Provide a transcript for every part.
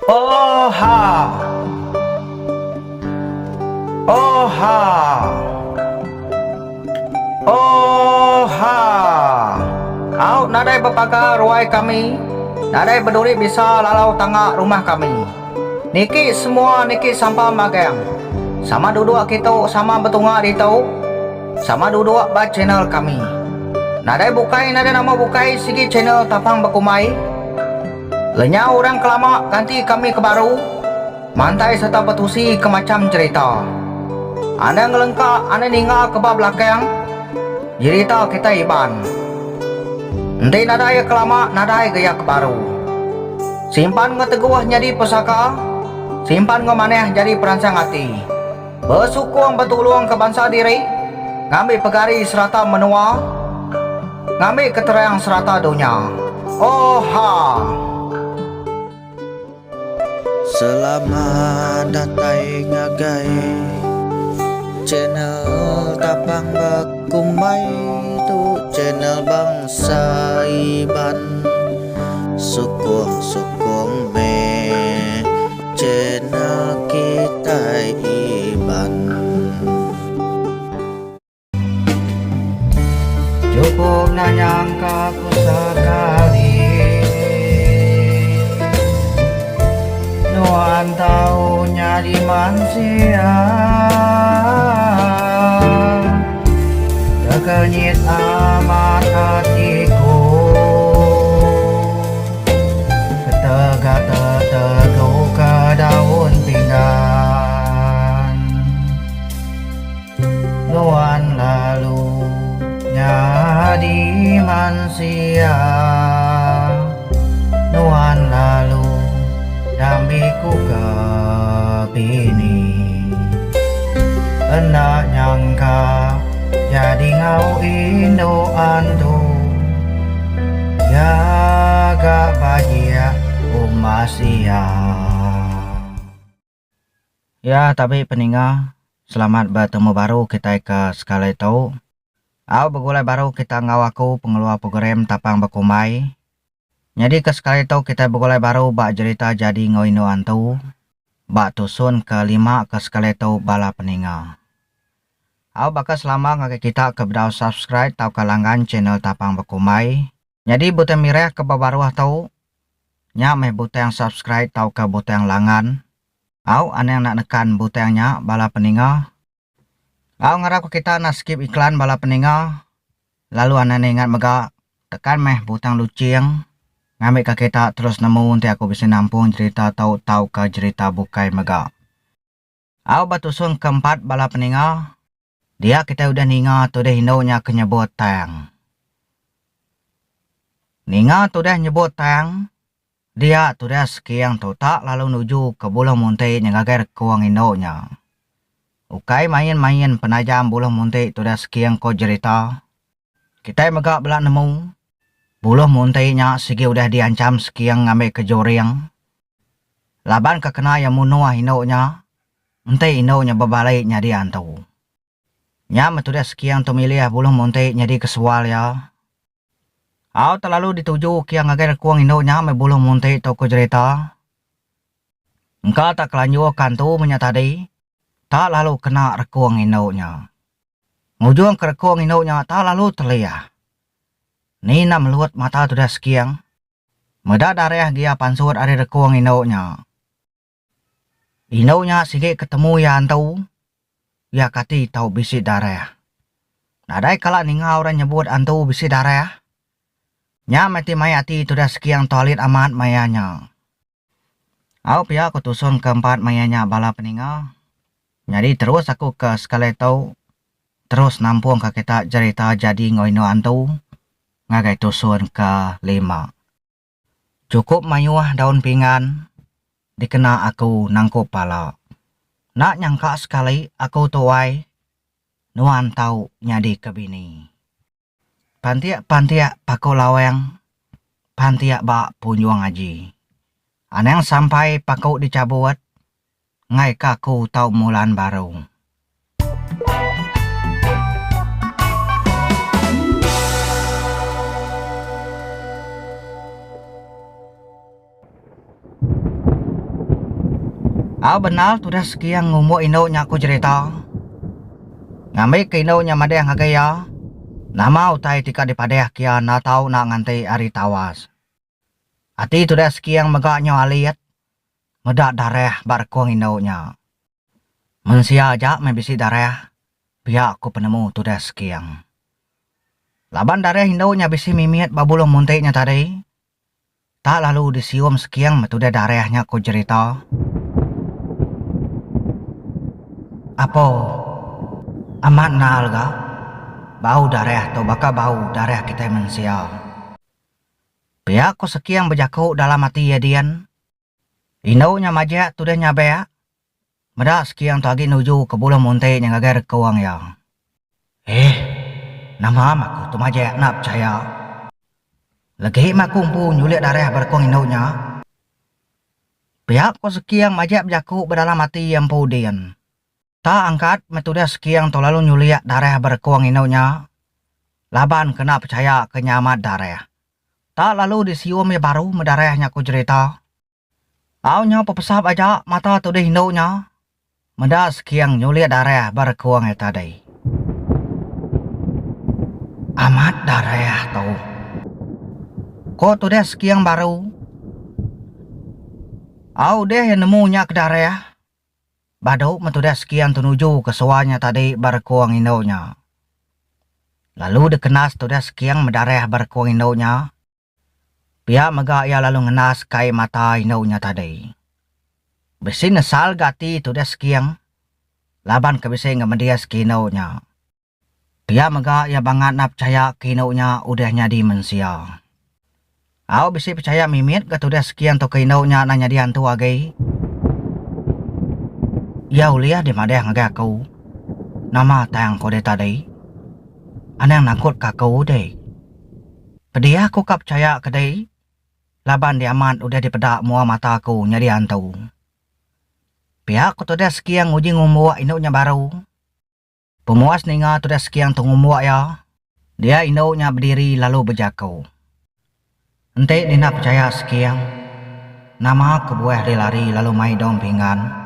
Oha! Oha! Oha! Au nadai bepagar ruai kami, nadai beduri bisa lalau tangga rumah kami. Niki semua niki sampa magang. Sama duduk kitu sama betunga ditu, sama duduk ba channel kami. Nadai bukai nadai nama bukai sigi channel Tapang Bekumbai. Lenyau orang ke lama ganti kami ke baru, mantai sereta betusi ke macham jerita. Anang ngelengka anang ninga ke ba belakang jerita kitai Iban. Enti nadai iya ke lama nadai ga iya ke baru. Simpan enggau teguh nyadi pesaka, simpan enggau manah jadi peransang ati. Besukung betulung ke bansa diri, ngambi pegari serata menua, ngambi ke terang serata dunya. Oha! Selamat datai ngagai channel Tapang Bekumbai tu channel bangsa Iban sukung sukung meh. Channel kitai Iban. Cukup enda nyangka ku sekali Nuan tau nyadi mansia Tekenyit amat atiku Ketegal teteguka daun pinggan Nuan lalu nyadi mansia Nuan lalu dambi ku ke bini Enda nyangka jadi ngau indu antu. Jaga bajik umas iya. Ya tabi peninga, selamat betemu baru kitai ke sekali tu. Au begulai baru kita enggau aku pengeluar program Tapang Bekumbai. Nyadi ke sekali tu kitai begulai baru ba jerita jadi enggau indu antu ba tusun ke lima ke sekali tu bala peninga. Au baka selama ngagai kita ke bedau subscribe tauka langgan channel Tapang Bekumbai. Nyadi butang mirah ke ba baruh tu nya meh butang subscribe tauka butang langgan. Au anang enda nekan butang nya bala peninga. Au ngarap ke kita enda skip iklan bala peninga lalu anang enda ingat mega tekan meh butang luching ngambika kita terus nemu enti aku bisi nampung jerita tu tauka jerita bukai mega. Au ba tusun ke empat bala peninga, dia kitai udah ninga tudih indu nya ke nyebut tang. Ninga tudih nyebut tang, dia tudih seking tu tak lalu nuju ke buluh munti nya ngagai rekung indu nya. Ukai main-main penajam buluh munti tudih seking ko jerita. Kitai mega bela nemu, buluh munti nya sigi udah diancham seking ngambi ke juring. Laban ke kena iya munuh indu nya, enti indu nya bebali nyadi antu. Nya meh tudah Seking tu milih buluh munti nyadi ke sual iya. Au telalu dituju ke iya ngagai rekung indu nya meh buluh munti tu ku jerita. Engka tak kelanjur ke antu meh nya tadi, tak lalu kena rekung indu nya. Ngujung ke rekung indu nya tak lalu telih. Ni enda melut mata tudah Seking. Meda darah gia pansut ari rekung indu nya. Indu nya sigi ketemu iya antu, iya kati tau bisi darah. Nadai kala ninga orang nyebut antu bisi darah. Nya meh ti mai ati tudah Seking toilet amat maya nya. Au pia ku tusun ke empat maya nya bala peninga. Nyadi terus aku ke sekali tu terus nampung ka kita jerita jadi enggau indu antu ngagai tusun ke lima. Chukup mayuh daun pinggan dikena aku nangkup pala. Enda nyangka sekali aku tu wai nuan tau nyadi ke bini. Pantik-pantik paku lawang, pantik ba punjung aji. Anang sampai paku dichabut, ngaika aku tau mulan baru. Au bendar tudah Seking ngumbuk indu nya ku jerita. Ngambika indu nya madah ngagai iya, nama utai ti ka dipadah ke iya enda tau enda nganti ari tawas. Ati tudah Seking mega nyau alit meda darah ba rekung indu nya. Mensia aja meh bisi darah pia ku penemu tudah Seking. Laban darah indu nya bisi mimit ba buluh munti nya tadi, tak lalu disium Seking meh tudah darah nya ku jerita. Apo, amat nal ga bau darah tu baka bau darah kitai mensia. Pia ku Seking bejaku dalam ati iya din. Indu nya majak tudah nyabak meda Seking tu agi nuju ke buluh munti nya ngagai rekung iya. Eh, nama meh aku tu majak enda pechaya. Legi meh aku empu nyulik darah ba rekung indu nya. Pia ko Seking majak bejaku ba dalam ati iya empu din. Tak angkat meh tudah Seking tu lalu nyulik darah ba rekung indu nya laban ke enda pechaya ke nya amat darah. Tak lalu disium iya baru meh darah nya ku jerita. Au nyau pepesap aja mata tudih indu nya meda Seking nyulik darah ba rekung iya tadi. Amat darah tu. Ko tudih Seking baru. Au deh iya nemu nya ke darah. Badu meh tudah Seking tu nuju ke sua nya tadi ba rekung indu nya. Lalu dikenas tudah Seking medarah ba rekung indu nya. Pia mega iya lalu ngendas ke ai mata indu nya tadi. Bisi nesal ga ati tudah Seking laban ke bisi ngemedis ke indu nya. Pia mega iya bangat enda pechaya ke indu nya udah nyadi mensia. Au bisi pechaya mimit ga tudah Seking tauka indu nya enda nyadi antu agi. Iya ulih dih madah ngagai aku nama tang ko deh tadi. Anang nangkut ka aku deh. Pedih aku ka pechaya ke deh laban deh amat udah dipeda mua mata aku nyadi antu. Pia ko tudah Seking nguji ngumbuk indu nya baru. Pemuas ninga tudah Seking tu ngumbuk iya, dia indu nya bediri lalu bejaku. Enti dina pechaya Seking, nama kebuah dih lari lalu mai daun pinggan?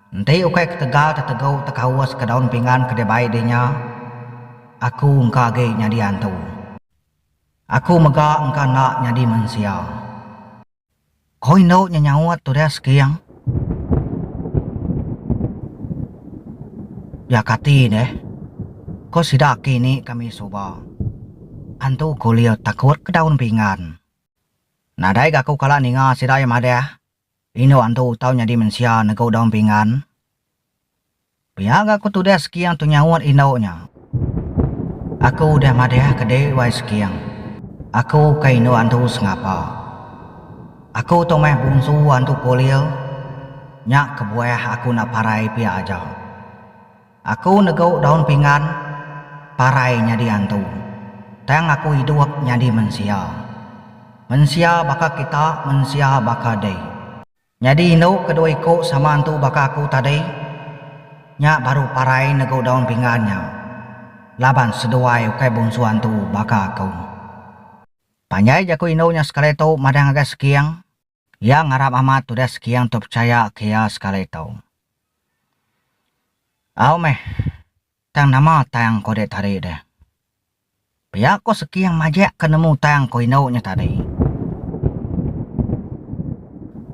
Enti ukai ketegal tetegu tekaus ke daun pinggan ke dibai dih nya, aku engka agi nyadi antu. Aku mega engka enda nyadi mensia. Ko indu nya nyaut tudah Seking. Ya kati deh. Ko sida aki ini kami suba. Antu kulir takut ke daun pinggan. Nadai ga aku kala ninga sida iya madah indu antu tau nyadi mensia negu daun pinggan. Pia ga ku tudah Seking tu nyaut indu nya. Aku udah madah ke dek wai Seking. Aku ukai indu antu sengapa. Aku tu meh bungsu antu kulir, nya kebuah aku enda parai pia aja. Aku negu daun pinggan, parai nyadi antu. Tang aku idup nyadi mensia. Mensia baka kita, mensia baka dek. Nyadi indu ke dua iku sama antu baka aku tadi, nya baru parai negu daun pinggan nya laban seduai ukai bungsu antu baka aku. Panjai jaku indu nya sekali tu madah ngagai Seking, iya ngarap amat tudah Seking tu pechaya ke iya sekali tu. Au meh, tang nama tang ko dek tadi deh. Pia ko Seking majak ke nemu tang ko indu nya tadi.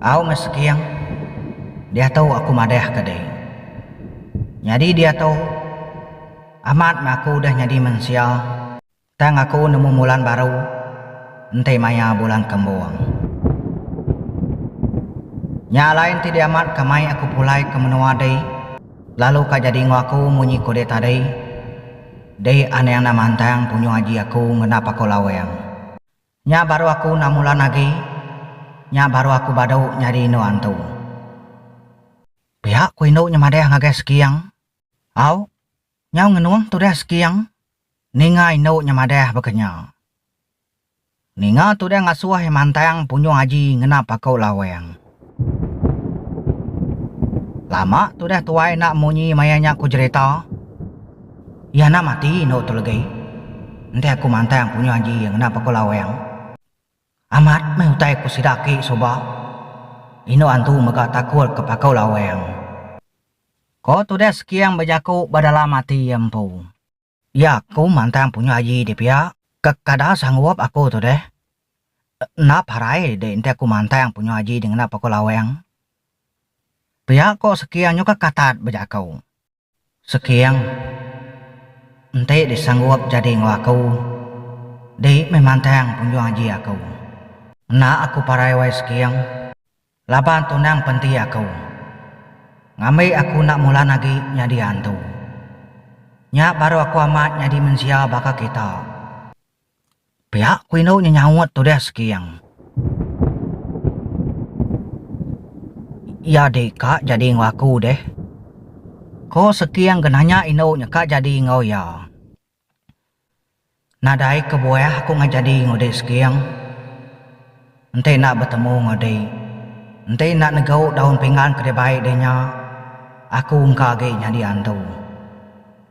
Au meh Seking, diatu aku madah ke dek. Nyadi diatu, amat meh aku udah nyadi mensia, tang aku nemu mulan baru enti maya bulan kembung. Nya alai enti diamat ka mai aku pulai ke menua dek, lalu ka jadi enggau aku munyi ko dek tadi, Dek anang enda mantang punyung aji aku ngena paku lawang. Nya baru aku enda mulan agi, nya baru aku badu nyadi indu antu. Pia ku indu nya madah ngagai Seking. Au, nyau ngenung tudah Seking ninga indu nya madah baka nya. Ninga tudah ngasuh iya mantang punjung aji ngena paku lawang. Lama tudah tuai enda munyi maya nya ku jerita. Iya enda mati indu tu legi. Enti aku mantang punjung aji ngena paku lawang. Amat meh utai ku sida aki suba. Indu antu mega takut ke paku lawang. Ko tudah Seking bejaku ba dalam ati iya empu. Iya aku mantang punya aji di pia ke kada sanggup aku tu deh. Enda parai dek enti aku mantang punya aji di ngena paku lawang. Pia ko Seking nyuka katat bejaku. Seking, enti di sanggup jadi enggau aku, di meh mantang punjung aji aku. Enda aku parai wai Seking, laban tunang penti aku. Ngambi aku enda mulan agi nyadi antu. Nya baru aku amat nyadi mensia baka kita. Pia ku indu nya nyaut tudah Seking. Iya deh ka jadi enggau aku deh. Ko Seking ga nanya indu nya ka jadi enggau iya. Nadai kebuah aku ngai jadi enggau dek Seking. Enti enda betemu enggau dek. Enti enda negu daun pinggan ke dibai dek nya, aku engka agi nyadi antu.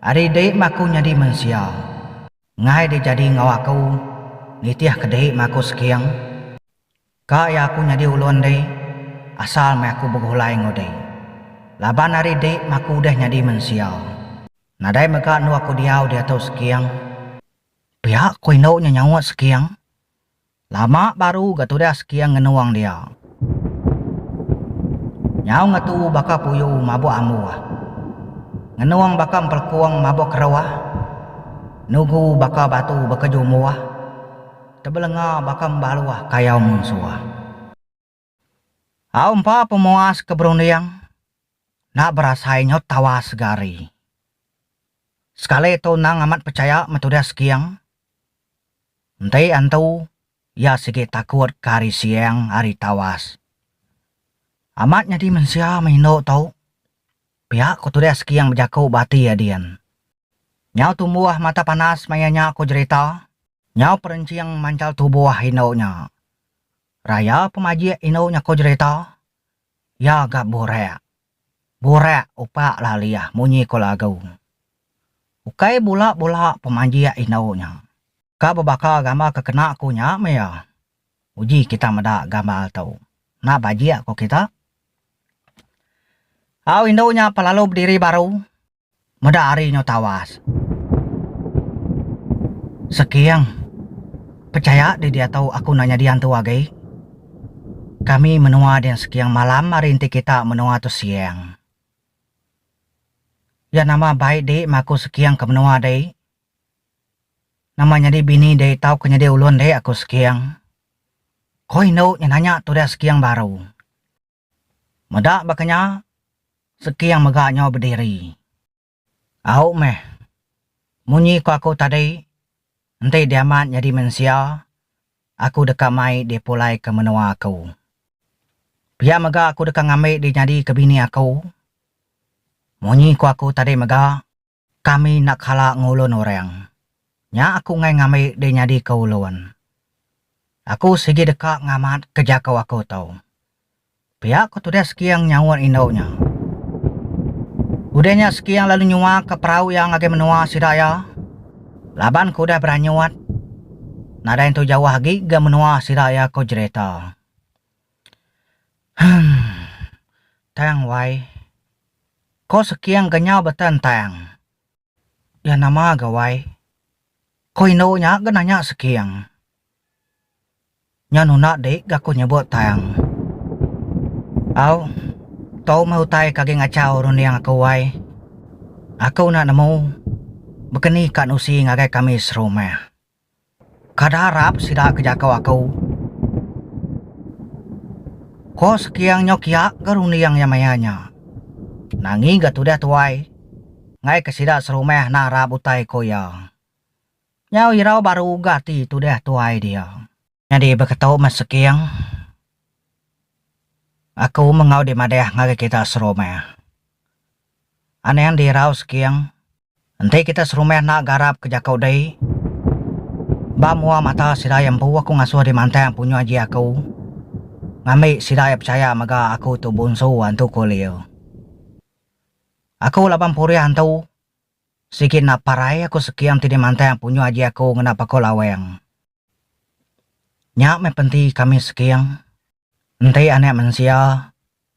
Ari dek meh aku nyadi mensia. Enggai deh jadi enggau aku nitih ke dek meh aku seking. Ka iya aku nyadi ulun dek, asal meh aku begulai enggau dek. Laban ari dek meh aku udah nyadi mensia. Nadai mega endu aku diau diatu seking. Pia ku indu nya nyaut seking. Lama baru ga tudah seking ngenung dia. Nyau ngetu baka puyu mabuk ambuh. Ngenung baka empelekung mabuk keruh. Nugu baka batu bekejumbuh. Tebelenga baka embaluh kayau munsuh. Au empa pemuas ke berunding enda berasai nyau tawas gari. Sekali tu endang amat pechaya meh tudah seking. Enti antu, iya sigi takut ke hari siang hari tawas. Amat nyadi mensia meh indu tu. Pia ku tudah Seking bejaku ba ati iya din. Nyau tumbuh mata panas maya nya ku jerita, nyau perenching manchal tubuh indu nya. Raya pemajik indu nya ku jerita, iya ga burak. Burak upak lalih munyi ku lagu. Ukai bula-bula pemajik indu nya. Ka bebaka gambar ke kena ku nya meh iya. Uji kita meda gambar tu. Enda bajik ku kita. Au indu nya pelalu bediri baru. Meda ari nyau tawas. Seking, pechaya di diatu aku enda nyadi antu agi. Kami menua din Seking malam ari enti kita menua tu siang. Ya nama bai di meh aku Seking ke menua di. Nama nyadi bini di tauka nyadi ulun di aku Seking. Ko indu nya nanya tudah Seking baru. Meda baka nya, Seking mega nyau bediri. Au meh. Munyi ku aku tadi, enti diamat nyadi mensia, aku deka mai dih pulai ke menua aku. Pia mega aku deka ngambi dih nyadi ke bini aku. Munyi ku aku tadi mega, kami enda kala ngulun orang. Nya aku enggai ngambi dih nyadi ke ulun. Aku sigi deka ngamat ke jaku aku tu. Pia ku tudah Seking nyaut indu nya. Udah nya Seking lalu nyuaka perau iya ngagai menua sida iya. Laban ke udah beranyut, nadai entu jauh agi ga menua sida iya ku jerita. Humm. Tang wai. Ko Seking ga nyau betentang. Iya nama ga wai. Ko indu nya ga nanya Seking. Nya nunda dik ga aku nyebut tang. Au, tu meh utai ke agi ngachau runding aku wai. Aku enda nemu bekeni ka nusi ngagai kami serumah. Kada arap sida ke jaku aku. Ko Seking nyau kiak ga runding iya maya nya. Nangi ga tudah tuai ngaika sida serumah enda arap utai ko iya. Nyau irau baru ga ati tudah tuai dia. Nyadi beketu meh Seking. Aku meh enggau di madah ngagai kita serumah. Anang di irau Seking. Enti kita serumah enda garap ke jaku dei. Ba mua mata sida iya empu aku ngasuh di mantang punyuh aji aku. Ngambi sida iya pechaya mega aku tu bunsu antu kulir. Aku laban purih antu. Sigi enda parai aku seking ti dimantang punyuh aji aku ngena paku lawang. Nya meh penti kami seking. Enti anak mensia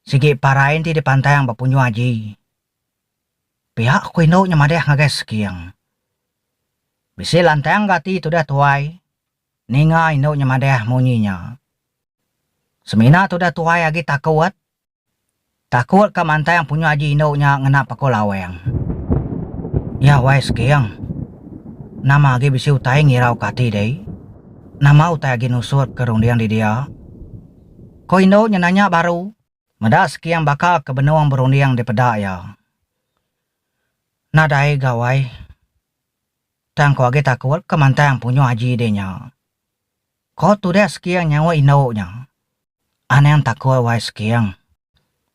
sigi parai enti dipantang ba punyu aji. Pia ku indu nya madah ngagai Seking. Bisi lantang ga ati tudah tuai ninga indu nya madah munyi nya. Semina tudah tuai agi takut. Takut ka mantang punyu aji indu nya ngena paku lawang. Ya wai Seking. Nama agi bisi utai ngirau ka ati dei. Nama utai agi nusut ke runding di dia. Ko indu nya nanya baru. Meda Seking baka ke benung berunding dipeda iya. Nadai ga wai. Tang ko agi takut ke mantang punyu aji dei nya. Ko tudah Seking nyaut indu nya. Anang takut wai Seking.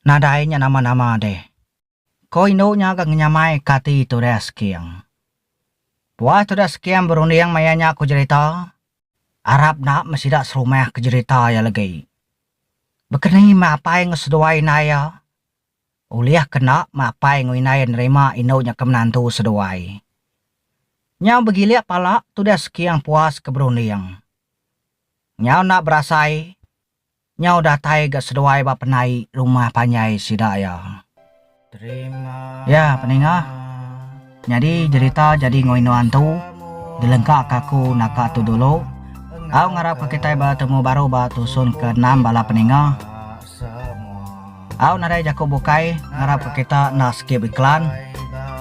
Nadai nya nama-nama deh. Ko indu nya ga ngenyamai ke ati tudah Seking. Puas tudah Seking berunding maya nya ku jerita, arap enda meh sida serumah ke jerita iya legi. Bekeni meh apai enggau seduai indai iya. Ulih ke enda meh apai enggau indai iya nerima indu nya ke menantu seduai. Nyau begilik pala tudah Seking puas ke berunding. Nyau enda berasai, nyau datai ga seduai ba pendai rumah panjai sida iya. Ya, peninga. Nyadi jerita jadi enggau indu antu dilengka ka aku naka tu dulu. Au ngarap ka kitai betemu baru ba tusun ke enam bala peninga. Au nadai jaku bukai ngarap ka kita enda skip iklan.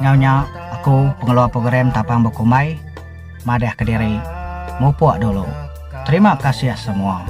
Enggau nya aku pengeluar program Tapang Bekumbai. Madah kediri mupuk dulu. Terima kasih semua.